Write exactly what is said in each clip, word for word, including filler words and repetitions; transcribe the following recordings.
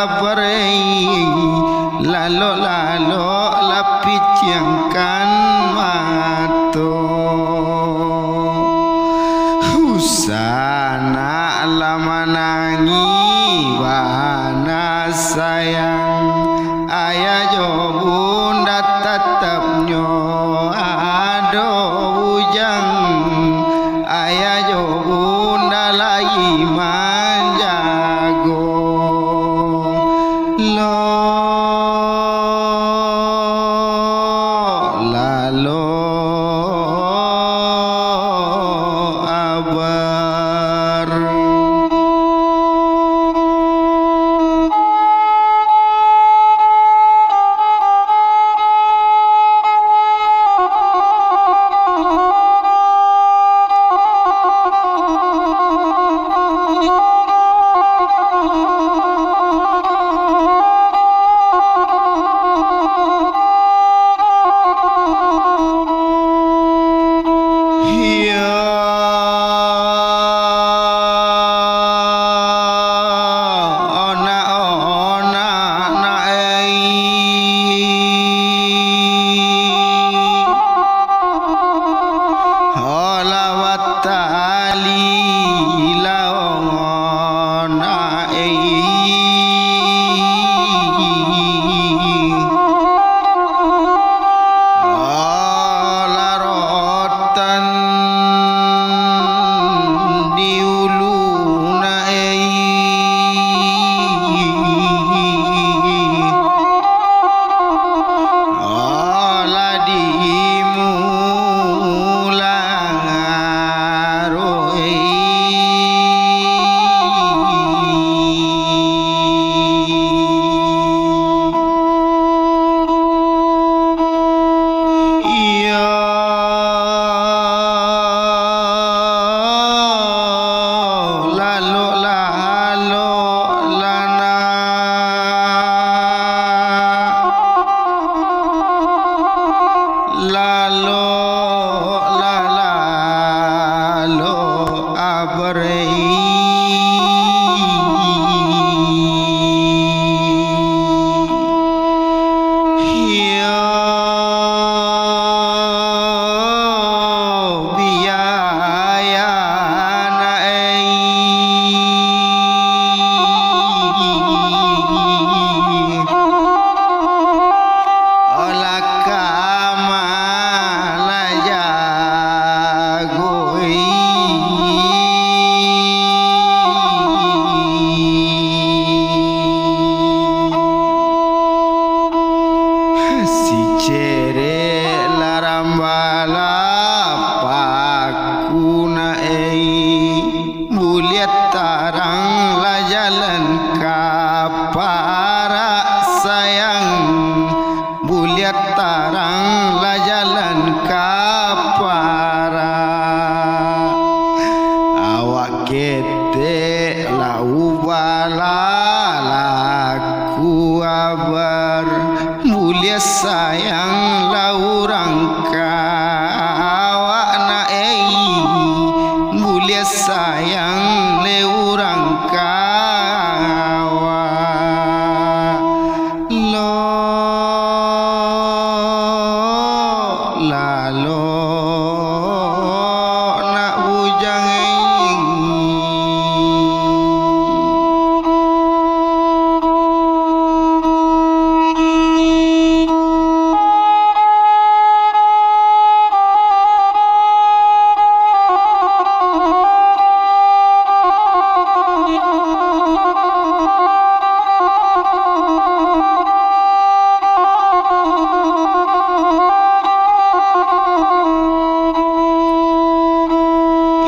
Sabar, lalok-lalok lah piciangkan mato. Usah nak lah manangih bana sayang. Ayah jo bunda tatapnyo ado bujang. Ayah jo bunda lai manjago. Lo, lalo, abar. Iyo, onak-onak nak ai. Olah batali lawan ai. Olah rotan di ulu nak ai. Olah di mulang aroi. Iyo, lalok-lalok lah nak. Lalok lah lalok abri. Iyo, biaya nak ai. Olah ka malaja goi. Si cerek lah ramba lah paku nak ai. Buliah tarang lah jalan ka parak sayang. Buliah tarang lah jalan ka parak. Awak ketek lah ubah lah laku abar. Buliah sayang lah urang ka awak nak ai. Buliah sayang le urang ka awak. Lo, lalo nak bujang.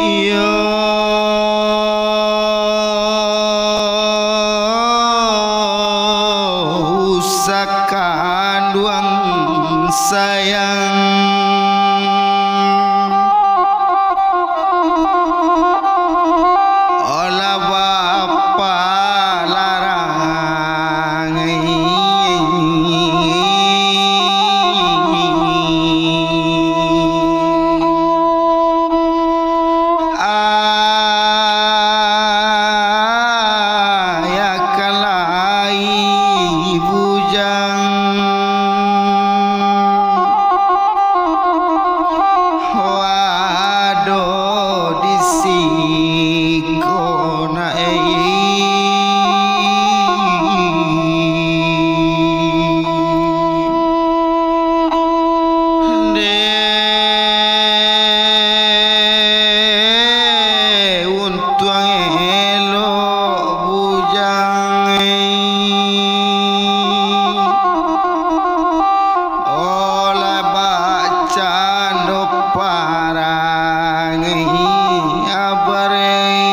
Iyo, usah kanduang sayang. Olah bapa larang. Ayah ka lai Olah bakcando parang abarei.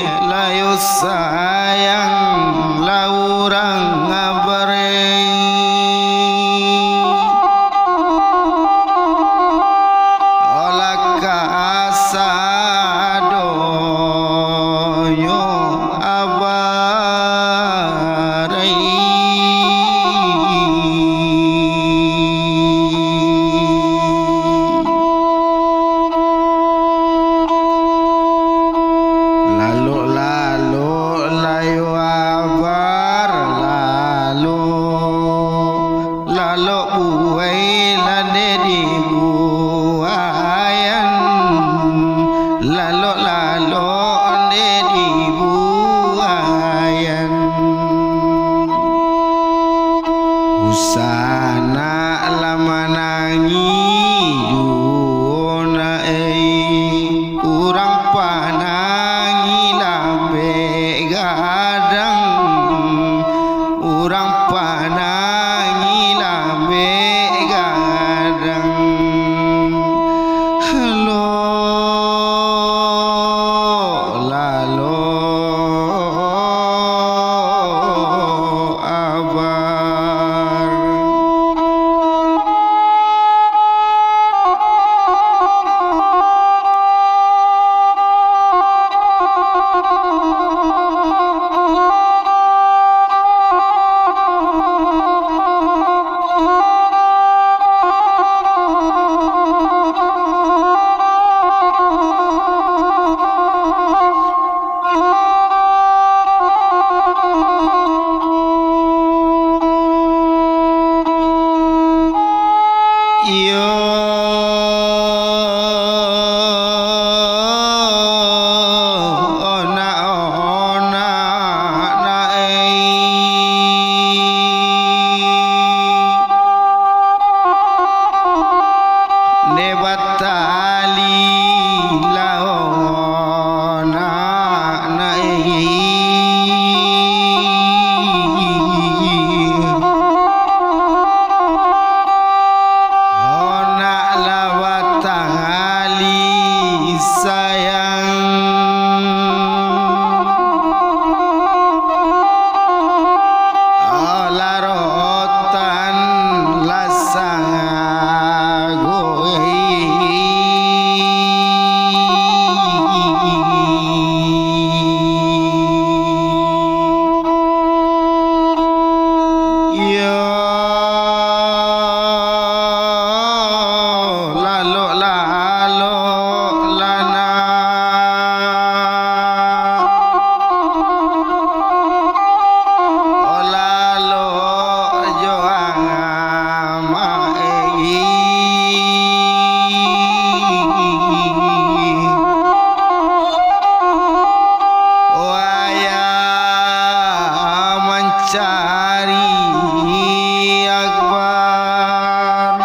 Buliah layo sayang lah urang abarei. Olah kasadonyo abarei. Lalok-lalok layo abar, lalok, lalok buai lah dek dibuaian. Lalok-lalok dek dibuaian. Usah nak lah manangih juo nak, eh. Urang panangih lambek gadang. Urang panangih lambek gadang. Lalok-lalok abar. Iyo, onak-onak nak, eh. Dek batali lah onak nak, eh. Onak lah batali sayang. Olah rotan lah sangago. Iyo, lalok-lalok lah nak. Oh, lalok jo amak, eh. Wayah mancari Akbar,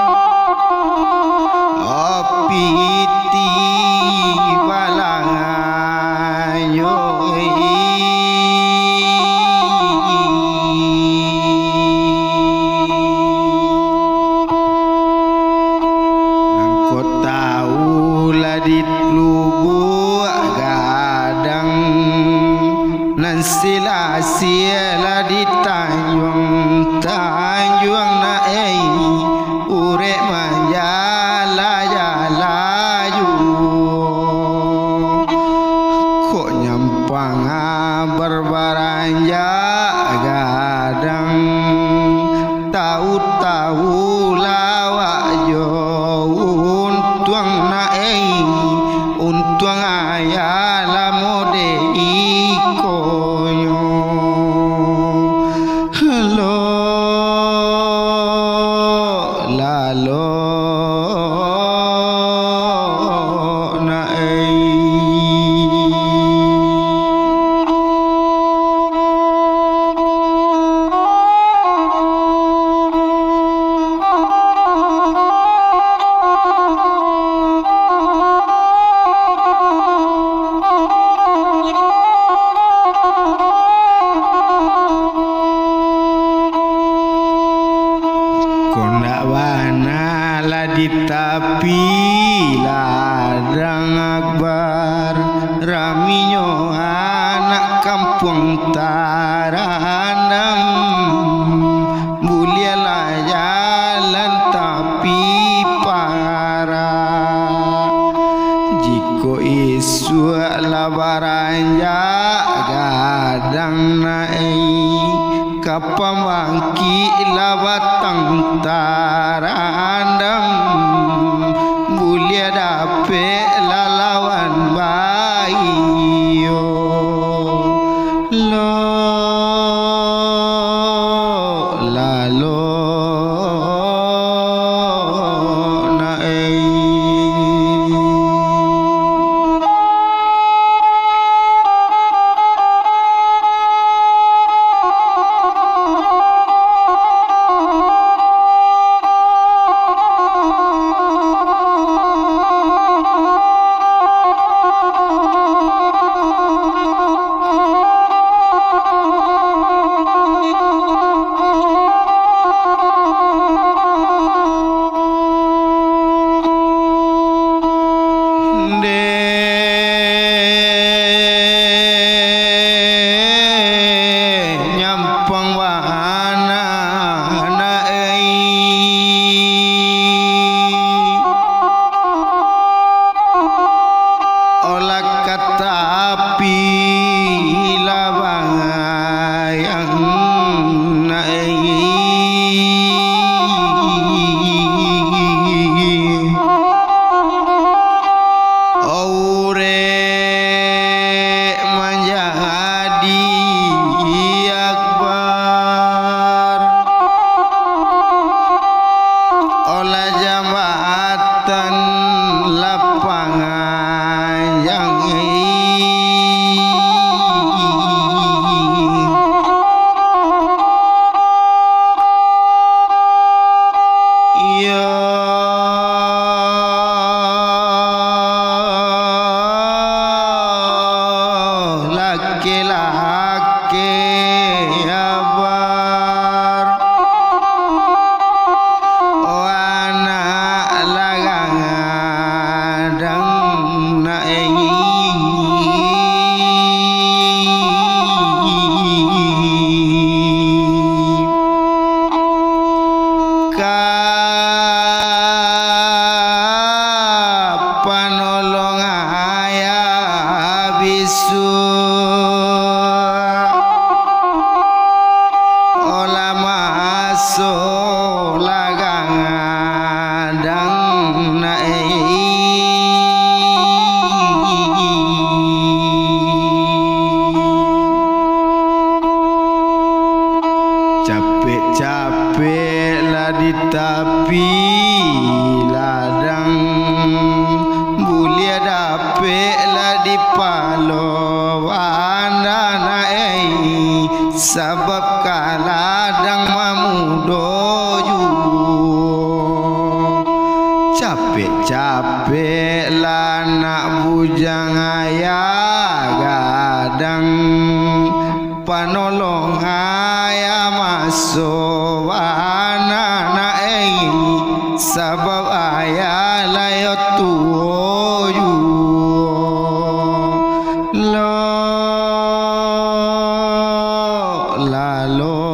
oh, pitih balanganyo. Nangko tawu lah di Lubuak Gadang, nan silasih lah di tanjuang-tanjuang nak, eh, urek manjala-jala juo. Kok nyampang barbaranjak gadang, tawu-tawu lawak jo untuang nak, eh, untuang ayah lamo dek ikonyo. Lalok-lalok nak, eh. Ka pambangkik lah batang tarandam, buliah dapek lah lawan baiyo. Lo, lalo, nak ai. Dek nyampang bana, nak ai. Olah ka tapi lah bangayang, nak ai. Urek manjadi akbar, olah jambatan lah panjang. Iyo laki-laki abar, anak lagang gadang nak ai. Ka panolong ayah bisuak, olah maso lagang gadang nak ai. Capek-capek lah di tapi ladang, buliah dapek lah di palo bana nak ai. Sabab ka ladang mamudo juo. Capek-capek lah nak bujang ayah gadang, panolong ayah maso bana nak ai. Sabab ayah lah yo tuo juo. Lo, lalo.